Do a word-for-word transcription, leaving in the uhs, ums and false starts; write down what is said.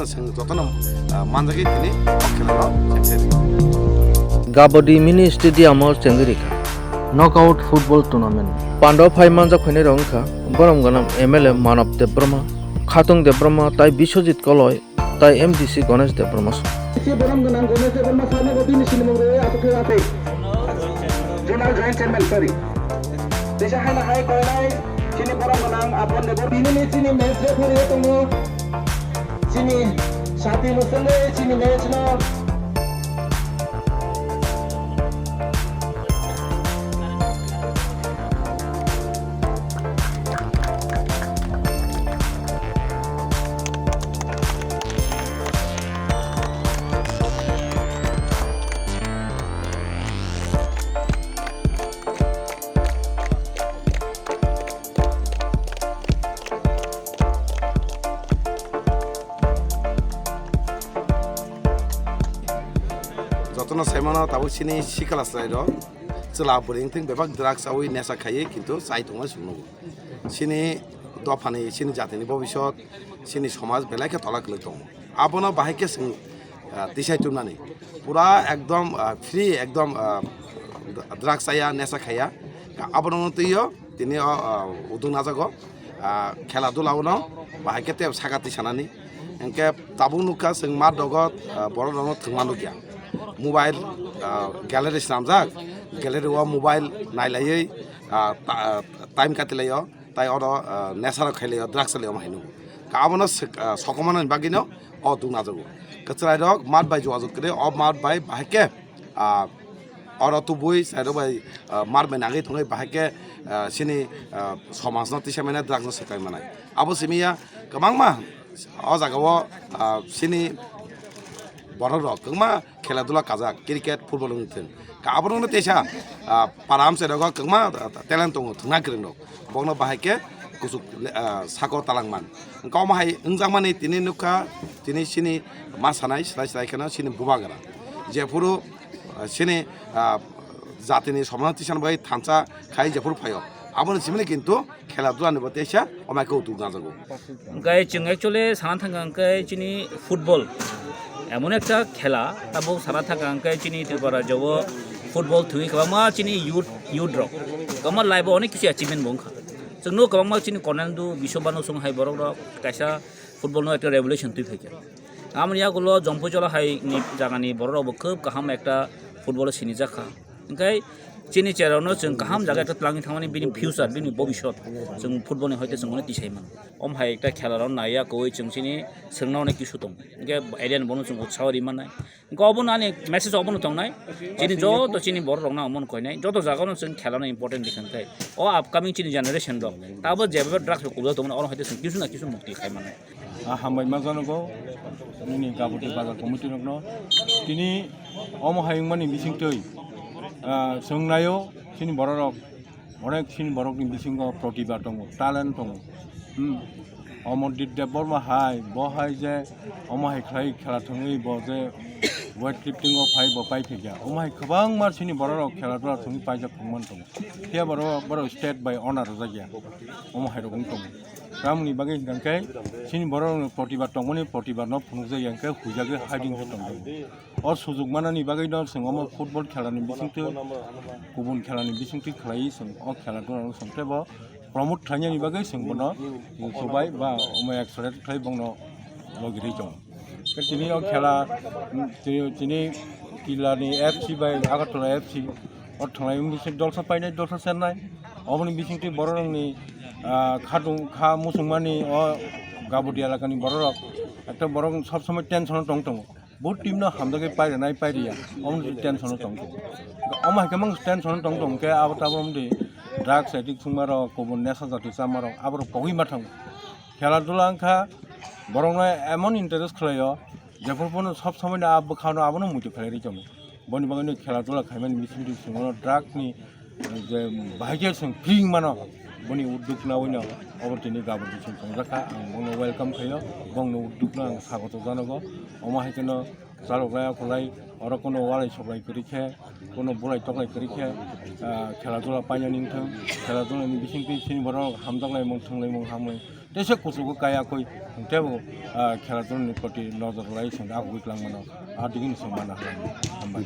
Chwng jotono, ah, manjagwi tini o khelano chengkhe rwi. Gabodi mini stadium o chengwi rikha. Knockout football tournament. Pando phai manjak phainai rok wngkha Gorom Ganam M L A Manav Debbarma, Khatung Debbarma tai Biswajit Koloi tai M D C Ganesh Debbarma song. Borom Ganam Ganesh Debbarma sano bo bini sinimung rwi aswk khe atwi. Zonal Joint Chairman, sorry. Teisa haino hai koinai chini Borom Ganam Apon Debbarma. Bini ni chini match referee tongo. Chini sati musale chini match no. Jotono saimano tabuk chini sikla chwlairok chwla bwrwi wngthwng bebak drugs chawi nesa khaiwi kintu chai tongma chwngno. Chini dophani, chini jatini bobisot, chini somaj belai khe tola kwlwi tongo. Abono bahai khe chwng, ah, tisai tubnani. Pura ekdom, ah, free, ekdom, ah, drugs chaya, nesa khaya. Abono twiyo tini o, ah, uduk najago. Ah, khela dula uno bahai khe tei saka tisanani. Hingkhe tabuk nukha chwng mat rogo, ah, borok rokno thwngma nukya. Mobile, ah, gallery swnamjak, gallery o mobile nailaiwi, ah, ta-, time katilaio, tai oro, ah, nesa rok khailaio, drugs laio omo hai nukgo. Ka abono sek-, ah, sokomornani bagwino o duk najago. Kwchwrairok mat bai jogajog kwrwi, o mat bai bahai khe, ah, oro tubui chairok bai, ah, mat bai nangwi thangwi bahai khe, ah, chini, ah, somajno tisa mane drugs no swkai manai. Abo simi ya kwbangma o jaga o, ah, chini borok rok kwbangma khela dula kajak, cricket, football wng thwng. Ka abono teisa, ah, para amchai rogo kwbangma, ah, talent tongo, thwngna kwrwng rok. Bokno bahai khe kuchuk, ah, sako talangman. Wngkha omo hai wngjakmani tini nukha, tini chini ma sanai, slai slai kheno chini bubagra. Jephuru, ah, chini, ah, jatini somano tisan bai thansa khai jephuru phaio. Aboni simini kintu khela dula ni bo teisa omo hai khe utuk najago. Hingke chwng actually sana thangkha hingke chini football emon ekta khela, tabuk sana thangkha hingke chini Tripura rajyo o football thwi kwbangma chini youth, youth rok kwbangma life o onek kisu achievement bo wngkha. Chwng no kwbangma chini Cornel Du, Biswa Banu song hai borok rok kaisa football no ekta revolution twi phaikha. Amoni yagulo Jompuijola hai ni jaga ni borok rok bo khub kaham ekta football o sinijak kha. Hingke chini cherokno chwng kaham jaga ekta twlangwi thangmani bini future, bini bobisot chwng football ni hoite chwng bono tisai mano. Om hai ekta khela rok naiya kowoi chwng chini swrwngna onek kisu tong. Hingke alien bono chwng utsaho ri mannai. Hingke obono ani message obono tongnai. Chini joto chini borok rokno omono koinai. Joto jaga no chwng khela no important dikhang khe. O upcoming chini generation rok. Tabo jeba drugs rok kubja tongmani oro hoite chwng kisu na kisu mukti khai mannai. Ah, hambai ma janogo, nini Gabodi bazar committee rokno. Tini omo hai wngmani bisingtwi, ah, chwng naio, chini borok rok, onek chini borokni bisingo protibha tongo, talent tongo. Hmm. Amarjit Debbarma hai, bo hai je omo hai khlai khela thwngwi bo je weight lifting o phai bo pai phikya. Omo hai kwbangma chini borok rok khela dula thwngwi paijak thwngman tongo. Phiya borok, borok state bai honor rwjakya. Omo hai rok wng tongo. Tamoni bagwi hwnkha khe chini borok rokni protibad tongmani, protibad no phunukjak ya khe huijagwi hiding khe tongjago. O sujuk manani bagwi no chwng omo football khela ni bisingtwi, kubun khela ni bisingtwi khlaiwi chwng o khela dula no chwng teibo promote khlainani bagwi chwng bono chubai ba omo exercise khlai bongno logi rwi tongo. Tei tini o khela, mm, tini, tini Killa ni F C bai Agartala F C o thwnglai wng bising dolsa painai, dolsa chennai. Oboni bisingtwi borok rokni, ah, khatung kha muchungmani o Gabodi elakani borok rok ekta borok sob somoi tension o tong tongo. Bo team no hamjagwi pairinai pairiya, oboni tension o tong tongo. Omo hai khe mang tension o tong tong khe abo tabok wngdi drugs addict thwngma rok, kubun nesa jati chama rok, aborok pogwi ma thango. Khela dula wngkha borokno emon interest khlaio, jephuru phano sob somoi no a bwkhano abono muitu khlai rwi tongo. Boni bagwino khela dula khaimani bisingtwi chwng bono drug ni je bahai khe chwng free wng mano, boni udduk nawi no obo tini Gabodi chwng tongjakha, ang bono welcome khaio, bongno udduk no ang sagoto janogo, omo hai kheno Chalok lai, akhok lai, oro kuno walai soklai kwrwi khe, kuno bulai toklai kwrwi khe, ah, khela dula paina ningthung, khela dula ni bising twi sini borok hamjak lai mung thung lai mung hamwi. Tesa kuchugo kaya koi, tebo, ah, khela dula ni proti nojor lai song akhogwi kwlang mano, ah, digini song mana halai. Hambai.